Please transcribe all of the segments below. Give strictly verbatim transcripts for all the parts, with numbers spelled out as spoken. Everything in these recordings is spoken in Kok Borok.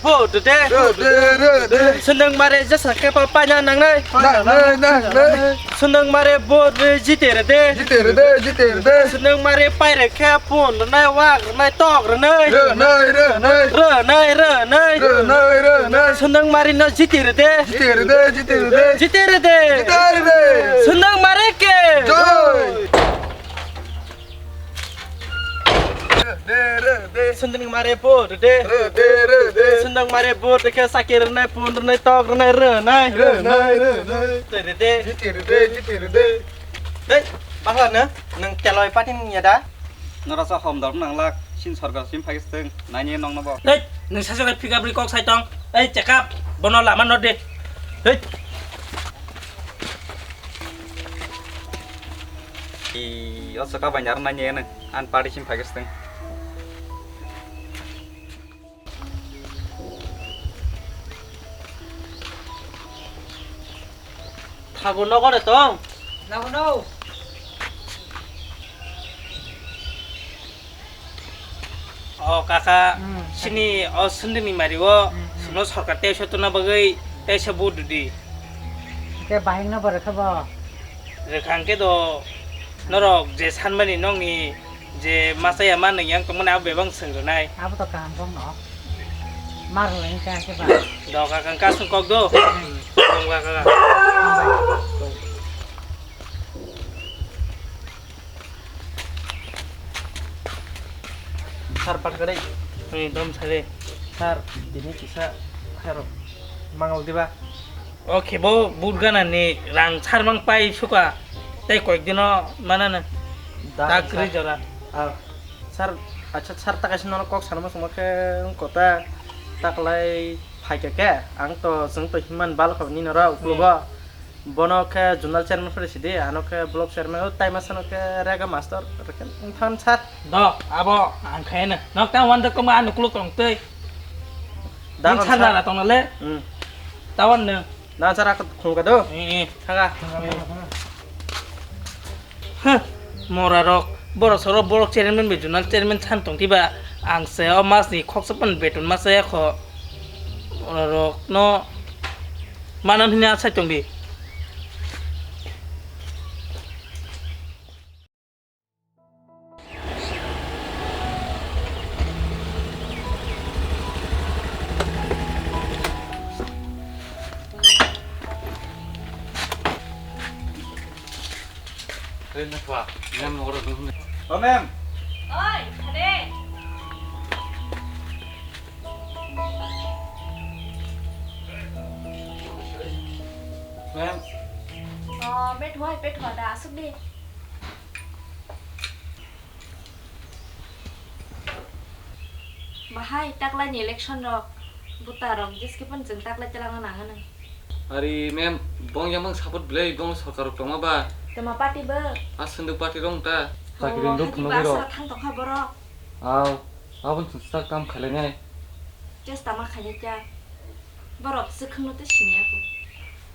Vote de. Rw de, rw de. Sundwng mare jesa khe pa paina nangnai. Nangnai, nangnai. Sundwng mare vote de jite rw de. Jite rw de, jite rw de. Sundwng mare paire khe pun rwnai, wak rwnai, tok rwnai. Rwnai, rwnai. Rwnai, rwnai. Rwnai, rwnai. Sundwng mare no jite rw de. Jite rw de, jite rw de. Jite rw de. Jite rw de. Sundwng mare ke. Jai. Sundwng mare vote de. Rw de, rw de. Sundwng mare vote khe sakhe rwnai, pun rwnai, tok rwnai, rwnai. Rwnai, rwnai. Jite rw de. Jite rw de, jite rw de. Hei, bakla no, nwng teloi party ni ya da? Nora sa hom dor nanglak, sin sorkar sim phagis teng, nani nong nobo. Hei, nwng sa jaga phika bri kok sai tong. Hei, check up, bono lama no de. Hei. I, o saka banyar nani nwng, an party sim phagis teng. Thago nogo de tong. Lagono. O kaka, hmm, sini o sundini mari o, hmm, hmm, suno sorkar teisa tuna bagwi teisa vote di. Ke bahing no bore khabo. Rekhang ke do norok je sanmani nongni je masa ya ma nang yang tongmani abo bebang seng rwnai. Abo to kaham kok no. Mar lai ka ke ba. Do ka kang ka sung kok do. Hmm. Kong ka ka. Sar pat kadai. Ni dom sare. Sar, tini kisa hero mangal diba. O khe bo but gana ni rang sar mang pai suka. Tei koik dino mana na. Da, tak sar. Ri jora. Ah, sar, acha sar ta kaisa nono kok sanma songma khe wng kota taklai phaikha khe ang to chwng to himan bal kha nini oro uklogo. Hmm. Bono khe zonal chairman phre sidi, ano khe block chairman, o tai masa no khe rega master, rega wngthan sar. Do, abo ang khe no. Nok ta wan da koma ano uklog tong tei. Da ang sar sar. Nara tong le. Hmm. Tawan no. Na chara khum ka do? Eh, eh. Thaga. Huh, mora rok, borok sorok borok chairman bai junal chairman san tong tiba, ang se o mas ni khoksa pan beton ma saya kho. Mora rok no manan hini asai tong di. Hei, nakhwa, ma'am, nokro dong hwnwi. O, ma'am. Oi, khade. Ma'am. O, bethwa, bethwa da, asuk de. Bahai taklai ni election rok, buta rok, jeskhe pon chwng taklai chalangna nang ano. Ari ma'am, bong yamang support belai bong sorkar rok tongma ba. Tama party bo? Aswndwk party rok ta. Chakri rok phunugwi rok. Aswra thang tongkha borok. Aw, abon chwng sak kam khailai nai. Chesta ma khailai cha. Borok swkhwngno tei siniya kho.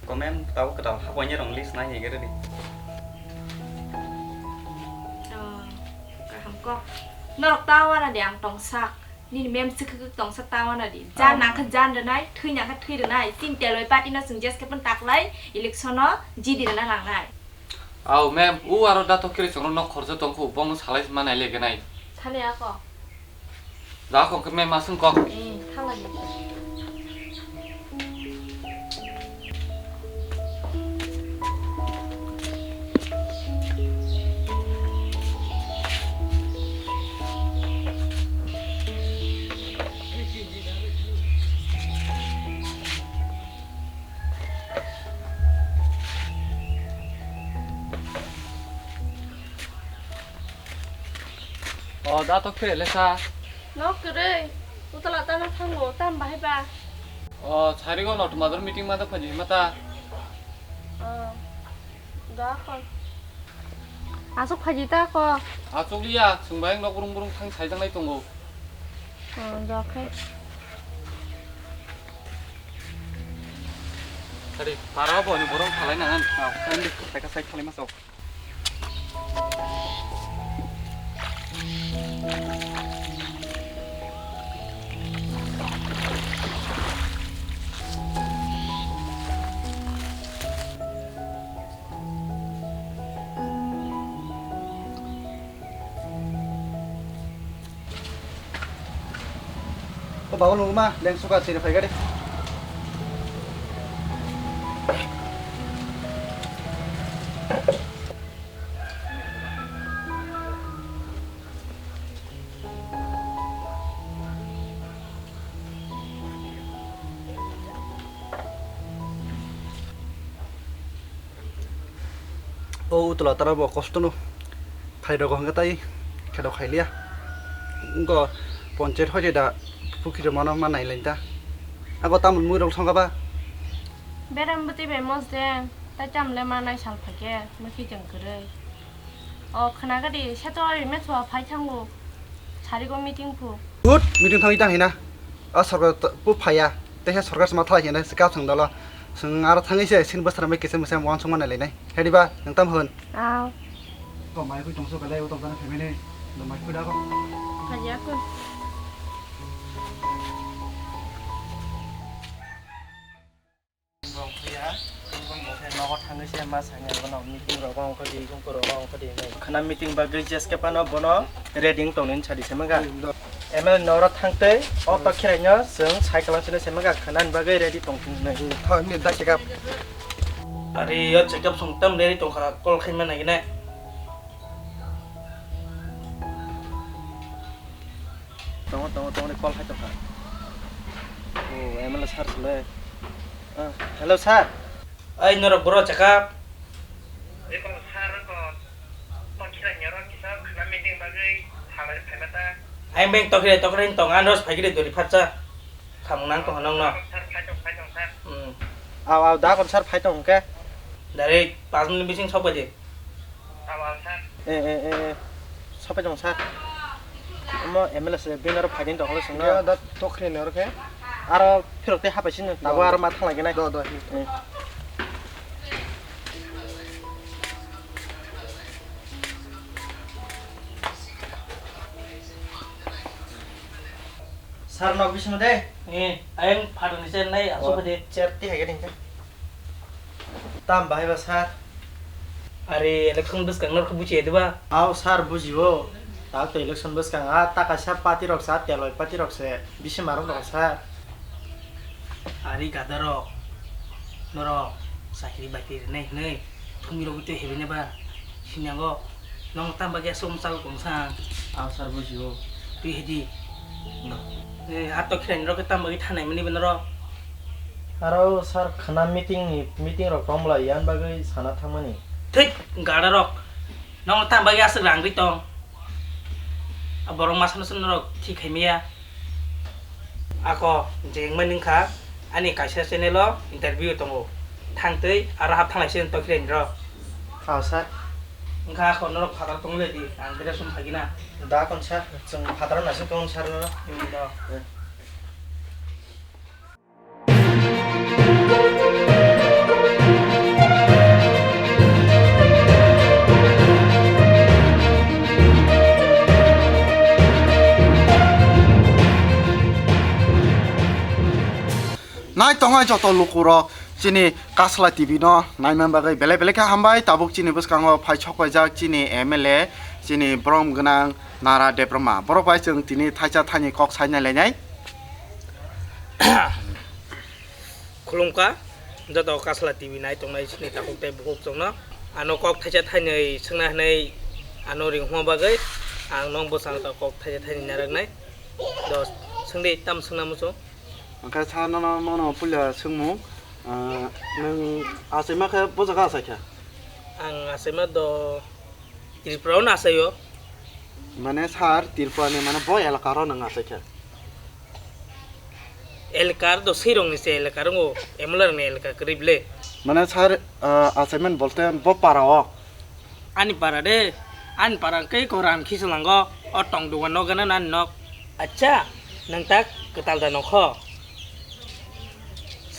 Comment tabo kwtal hapoinai rong list nai hege rwdi. Oh, kaham kok. Norok ta wana di ang tongsak. Nini mem swkhwk tongsa ta wana di. Jan nangkha jan rwnai, thwi nangkha thwi rwnai. Chini teloi party no chwng jeskhe pon taklai election no jidi rwna nangnai. Aw mem, u aro dato kiri chwngno nok khorjo tongkhu, bongno salai ma nai legenai. Thani ako. Da kok khe mem aswng kok. Eh, thalani. O, da to khe lesa. Nok kwrwi, utala tana thango, tam bahai ba? O, sarigo no tuma dor meeting ma da phaji mata. O, da kon. Asuk phaji ta ko. Asuk liya, sung bai nok burung burung thang sai jang nai tongo. O, da khe. Sari, para bo ni borong khalai nangan. Aw, kan di, sai ka sai khalai ma sok. O babo nungma leng suka chini phai gari. O utla tara bo kosto no. Khai rogo hwnga tai khe rok khai liya. Ngo ponchayat hoide da pukhi rok mano ma nai lai ta. Ago tamul mui rok thongka ba. Beram bwtwi bai mos de, tai tam le ma nai sal phaikhe, mui khiching kwrwi. O khna gadi, seto ari me chua phai thango. Sarigo meeting phu. Good, meeting thangwi tang hina. O sorkar t-, phu phaiya. Teisa sorkar sama thalai hina, se kap thang dalo. Swng aro thangwi se, sin bwsara mai kisa misa wansuk ma nai lainai. Hedi ba, nang tam hwn. Aw. Ko mai phui tongso belai, o tong tana family. No mai phui da ko. Khaja ko. Bong phuya, bong bong khe nogo thangwi se ma sanya bono meeting rogo ongkha di, ongkha rogo ongkha di hinwi. Khana meeting bagwi jeske phano bono ready wng tongni sadi se manga. M L A noro thangtwi, o tok khiraino chwng cycle ang sino se manga, khana ni bagwi ready tong hinwi. Tho ni da chekap. Ari yo chekap song tam ready tongkha, call khai mana gine. Tongo, tongo, tongo, call khai tongkha. O, M L A sir sile. Ah, hello, sir. Ai, norok boro chakap. Eko, sir, eko. Tokira nyoro kisa khana meeting bagwi thalai phaima ta. Ai, beng tokira, tokira tong, anros phagiri dori phatsa. Khamung nang tong nong no. Sir, phai tong, phai tong, sir. Hmm. Aw, aw, da kon sir phai tong ke. Dari pas minute bising sok baje. Aw, aw, sir. Eh, eh, eh, eh. Sopai tong, sir. Omo M L A se bini aro phaiding tong le songno. Ya, da tokre ne oro khe. Aro phirok tei hapai sini. Tabo aro ma thang lagi nai. Do, do. Eh. Sir, nok bising de. Eh, ayang phato ni chen nai, asok de. Chair ti hai ga ding. Tam bahai ba sir? Are election bwskang norok buji diba? Aw sir, bujio. Tak to election bwskang a ta kaisa party rok sa, teloi party rok se bisi marok rok sa. Ari gada rok norok chakri bakri rinai hinwi thumwi rogwi twi hebi neba sinango. Nong tam bagwi aswk mwchal kongsa. Aw sir, bujio. Twi hidi. No. Eh, ato khirani rok tam bagwi thanai mani bwno rok. Aro sir, khana meeting ni, meeting rok tongmla yan bagwi sana thangmani. Thik gada rok. Nong tam bagwi aswk rang ri tong. A borok masa masa norok thik khai maya. Ako je wngmani wngkha ani kaisa channel o interview tongo. Thangtwi aro hap thanglai se tokhirai rok. Aw sir. Wngkha ako norok phatar tonglaidi ang bere sum phagina. Da kon sir, chwng phatar naising tongo sir no. Hmm, do. Eh. Nai tongnai joto lukurok chini Kasla T V no naimani bagwi belai belai khe hambai. Tabuk chini bwskango phai sok paijak chini M L A, chini borom gwnang Nara Debbarma. Borok bai chwng tini thaisa thaini kok sai nai lainai. Khulumkha joto Kasla T V nai tongnai chini takhuk tei bukhuk chwngno. Ano kok thaisa thainwi swngna hwnwi ano ringhuma bagwi ang nong bwsang kok thaisa thainwi narwknai. Do, swngdi, tam swngna muchung? Hwnkhe sir, nono, nono puila swngmung, ah, nwng achaima khe bo jaga achaikha? Ang achaima do Tripura-o no achaio. Mane sir, Tripura ni mane bo elaka ro nwng achaikha? Elaka do sirok ni se elaka rongo, M L A rok ni elaka kwrwi bwle. Mane sir, ah, achaimani bolte bo para o? Ani para de, ani para hwnkhe ko ram khichwlango, o tong dugan nok gana nani nok. Acha, nwng tak kwtal da nokho.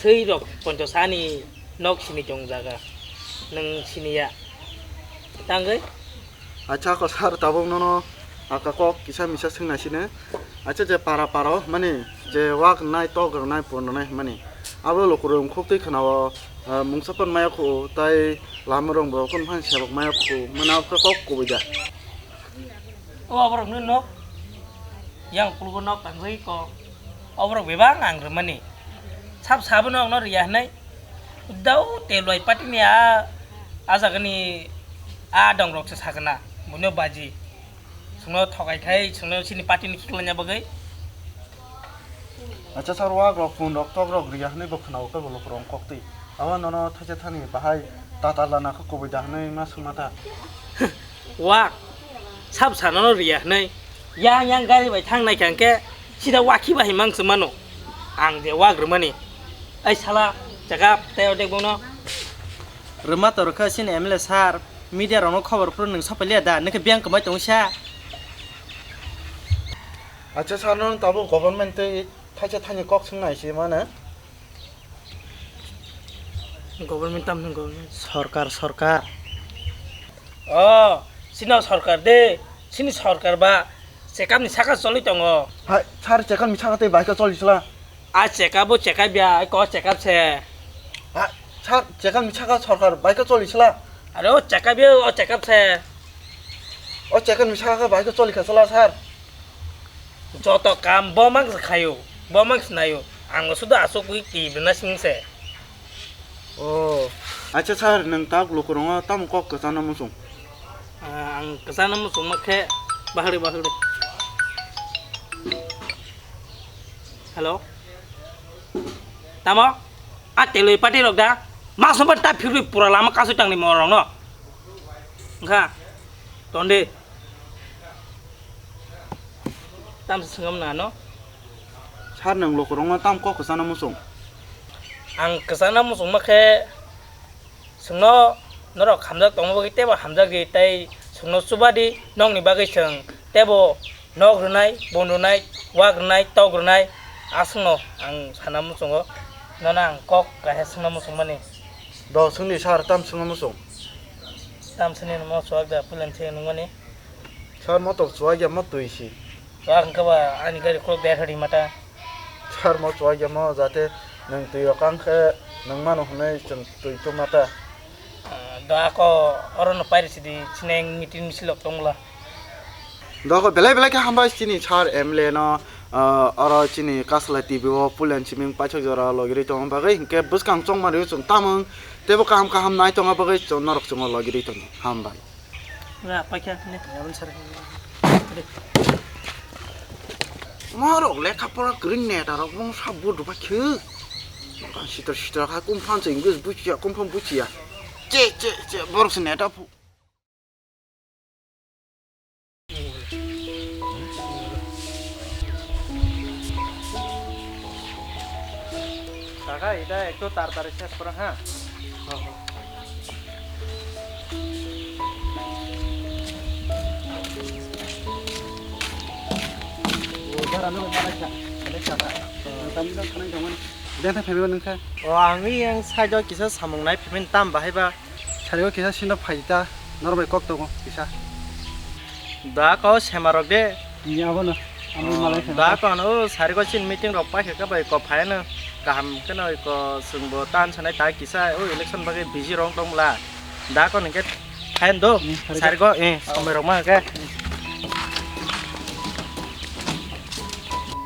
Swi rok ponchos ani nok sini tong jaga. Nwng sini ya. Tangwi? Acha, ko sir, tabuk nono aka kok kisa misa swngna sini. Acha, je para para o mani, je wak nai, tok rok nai, pon rok nai mani. Abo lukurok wngkhuk twi khna o, ah, mungsa pon maya khu, tai lama rong bo kun phan sebok maya khu, mane abo khe kok kubui da. O aborok ni nok, yang pulgo nok tangwi ko. Oborok bebak ang rwmani. Sab sabono ang no riya hinwi. Dau te loi party ni a, a jaga ni a dong rok se sakna. Buno baji. Sungno thokai khai, sungno sini party ni khiklanya bagwi. Acha sir, wak rok, phone rok, tok rok riya hinwi bo khwnao khe bo lukurok kok twi. Abo nono thaisa thani bahai tata lana khe kubui da hinwi ma swngma ta. Wak, sab sanano riya hinwi. Yang yang gari bai thang nai khe sida wakhi bai mang se mano. Ang je wak rwmani. Ai sala, jaga tei odek bono. Rwma to rwkha sini M L A sir, media rokno khobor phuru nwng sapai liya da, nokhe biyang kwmai tongo sa. Acha sir, nwng tabuk government tei thaisa thani kok swng nai se mano. Government tam hwn government. Sorkar, sorkar. O, sino sorkar de, sini sorkar ba check up ni saka choli tongo. Hai, sir, check up ni saka tei bai khe choli sla. A check up bo check up ya, ai ko check up se. Ha, sir, check up ni saka sorkar bai khe choli sla. Are o check up ya, o check up se. O check up ni saka bai khe choli kha sla, sir. Joto kam bo mang se khayo, bo mang se nayo. Ang sudo asuk wi ki bina sing se. Oh, acha sir, nwng tak lukurongo tamo kok kwchangno muchung? Ah, ang kwchangno muchungma khe bahari bahari. Hello? Tamo? A teloi party rok da? Masomba ta phirwi pura lama kasui tangni morokno. Wngkha? Tonde. Tamsa swngam na no? Sir, nwng lukurokno tam kok kwchangno muchung? Ang kwchangno muchungma khe chwngno norok hamjak tongma bagwi teibo hamjak di, tei chwngno chuba di, nokni bagwi chwng teibo nok rwnai, bun rwnai, wak rwnai, tok rwnai, aswkno ang sana muchungo. Nono ang kok kaisa swngna muchungmani. Do swngdi sir, tam swngna muchung? Tam swngni nungno chuwak da, puilani se nungmani. Sir, motok chuwak ya mo twi si. Chuwak wngkha ba ani gari khuluk der hadi mata. Sir, mo chuwak ya mo jate nwng twi rok ang khe nwng mano hwnwi chwng twi tong mata. Ah, do ako oro no pairi sidi chineng meeting misil rok tongla. Doko belai belai khe hambai chini sir M L A no, ah, oro chini Kasla T V o pulen siming paithak jora logirwi tongma bagwi hinkhe bwskang chongmani chwng tamung teibo kaham kaham nai tongma bagwi chwng norok chwngno logirwi tongo. Hambai. Ra, paikha, ne. Aboni sara. Norok lekha pora kwrwng neta rok bong sab vote rwbaikhe. Sitor sitor kha kumphang se English buchiya, kumphang buchiya. Che, che, che, borok se neta phu. Kaka, ita ekto tartari ses koro ha. Dara no, dara cha, dara cha ta. Tani no khanai dong. Dentha phaimani nungkha. O, ang yang side o kisa samung nai phaimani tam bahai ba. Sarigo kisa sino phaita, norok bai kok tongo kisa. Da ko sema rok de. Ni abono, amo malai sema. Da ko ano sarigo chin meeting rok paikha ka bai ko phaino kaham keno ko sungbo tan sanai ta kisa o election bagwi busy rong tong bla. Da ko ningke phain do. Ni sarigo. Sarigo, eh, somoi rok ma ke.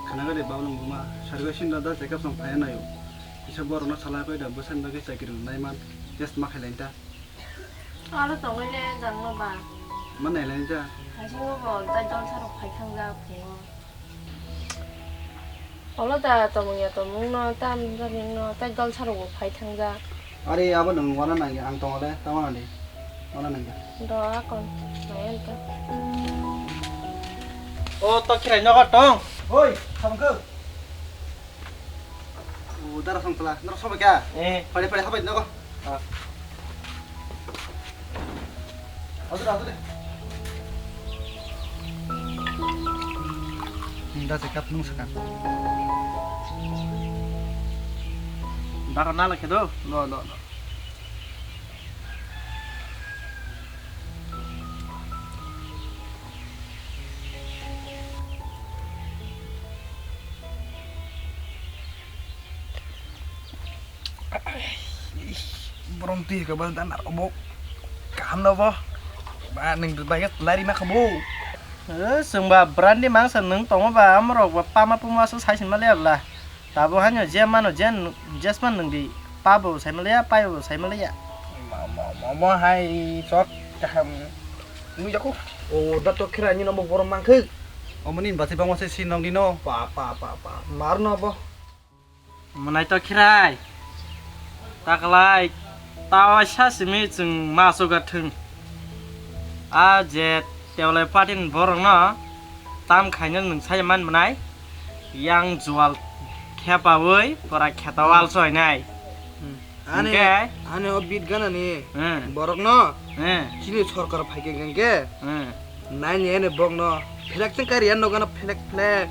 Khana gade baulung buma, sarigo sin da da check up song phainayo. Kisa borok no salai pai da bwsani bagwi chakiri rwnai man test ma khailai ta. Aro tongwi le jangma ba. Ma nailai ta. Haisingo bo tai jolsa rok phai thangjak phungo. Olo da tomung ya tomung no tam jani no tai jolsa rok bo phai thangjak. Are abo nwng wana nangya ang tongole ta wana ni. Wana nangya. Do akon nai anta. O to khirai nogo tong. Oi, thamkho. O, dara song tala, norok sobai kha? Eh. Phari, phari, habai nogo. Ah. Adur, adur de. Hinda se kap nung sakang. Dara nala khe do? No, no, no. Borom twi ka ba dan aro bo. Kaham no bo. Ba ning bai ga lari ma kha bo. Eh, chwng ba brandi mangsa nwng tongo ba, amorok ba pama puma aswk sai sinma le abla. Tabo hanyo je mano je n-, jesma nwng di, pa bo sai ma le ya, pai bo sai ma le ya. Ma, ma, ma, mo hai chot kaham. Nui jako. O, da to khira ni no bo borok mangkhe. Omoni basi bangma se si nong di no. Pa, pa, pa, pa. Mar no bo. Mwnai to khirai. Taklai tawaisa simi chwng ma suga thwng. A je tewlai patin borokno tam khaina nwng sai man mwnai. Yang jual khepaui pora kheta wal soinai. Hmm. Ani, hwnkhe ani o beat gana ni Hmm. borokno Hmm. chini sorkar phaikhe hwnkhe Hmm. nai ni ani bokno phelek chwng kari ano gana phelek phelek.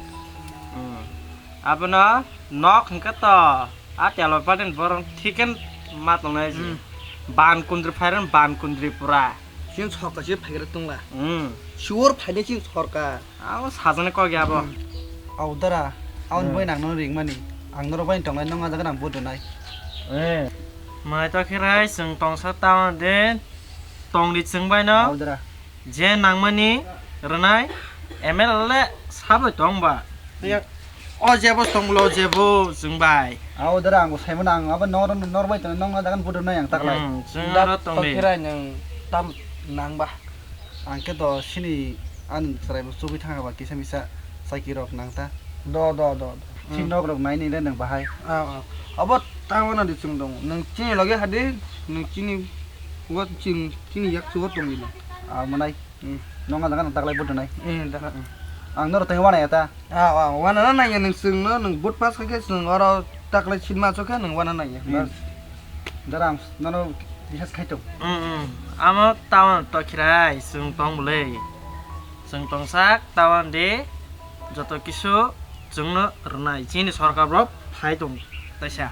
Hmm. Abono nok hwnkhe to, a telo patin borok thiken ma tongnai se. Hmm. Ban kundri phairan ban kundri pura. Chini sorkar se phaigra tongla. Hmm. Sure phainai chini sorkar. Abo sajani kok ya abo. Hmm. Au dara, aun Hmm. bai nang no ringmani. Ang norok bai tongnai nong ajak nang bodo nai. Eh. Mai to khirai chwng tongsa town de tongdi chwng bai no. Au dara. Je nangmani rwnai M L A le sabai tong ba. Ya. O jebo tonglo jebo chwng bai. Abo dara ang bo saimano ang abo nor nor bai tong nong na dagan bodo nai ang taklai. Hmm, chwng Da aro tong to di. Khirai nwng tam nang ba. Ang khe to sini ang chwrai bo chugui thang ba kisa misa saiki rok nang ta. Do do do do. Chini Hmm. nok rok nai ni le nwng bahai. Ah, ah. Abo tang wana di chwng dong. Nwng chini loge hadi nwng chini wo chwng chini yak chugo tong di. Ah, manai. Hmm. Nong ang dagan taklai bodo nai. Eh, da. Ang norok teng wana ya ta. Ah, ah, wana na nang ya nwng chwng no nwng vote pass kha khe chwng oro taklai sinma chok khe nwng wana nang ya. Hmm. Bas. Dara ang nono bisas khai tong. Hmm, hmm. Amo town to khirai chwng tong bwle. Chwng tongsak town de joto kisu chwngno rwnai chini sorkar rok phai tong taisa.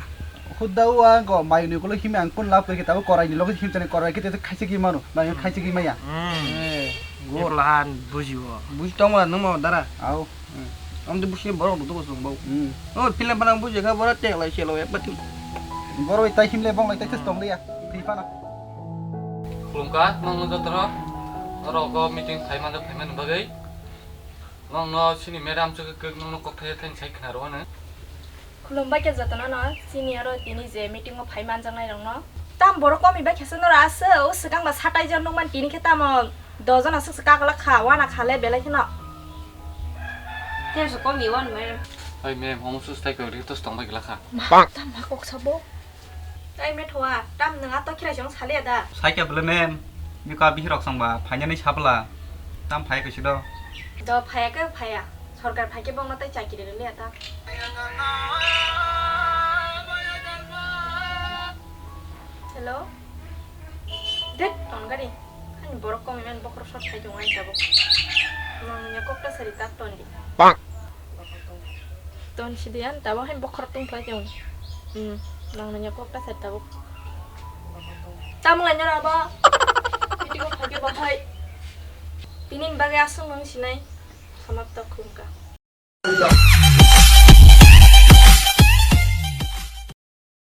Hudda o ang ko mai ni kulo himi ang kun lap khe tabo korai ni loge him chani korai khe te khaise ki mano mai Hmm. khaise ki maya. Hmm. Eh, Gor. Ipla han bujibo. Buji tong wala nang ma dara. Au. Hmm. Am de busi borok duk duk song bau. Hmm. Oh, film panang buji kha bora tek lai selo ya pati. Borok tai him le bong lai tai tes tong le ya. Phai phana. Khulumkha nang jotono. Oro ko meeting phai man phai man bagwi. Nongno chini madam chukhe kwk nongno kokthai thani sai khna rwano. Khulumbai khe jotono no, chini oro tini je meeting o phai manjaknai rokno. Tam borok komi bai khe se noro aswk, o swkang ba satai jon nukmani tini khe tamo dos jon aswk se kakolak kha, wana kha le belai kheno. Tei se komi wan madam. Oi mem, omo sus tai kwrwi tos tong bai glak kha. Ma, tam ma kok sabo. Ai methoa, tam nwng a tokhirai chong saliya da? Saikya bwle mem, biko a bihirok songba phainani sabla, tam phai kaisi do. Do phaya khe phaya, sorkar phai khe bongno tei chakiri rwliya ta. Hello? Dek, ton gari. Ani borok komi man bokhorok sot phai tongo ani tabuk. Nwng nungya kok ta sari tak ton di. Ton sidi an tabuk hai bokhorok tong phai tongo. Hmm, nwng nungya kok ta sari tabuk. Tamung lai nora ba. Meeting o phai khe bahai. Tini ni bagwi aswk nwng sinai. Samapta khulumkha.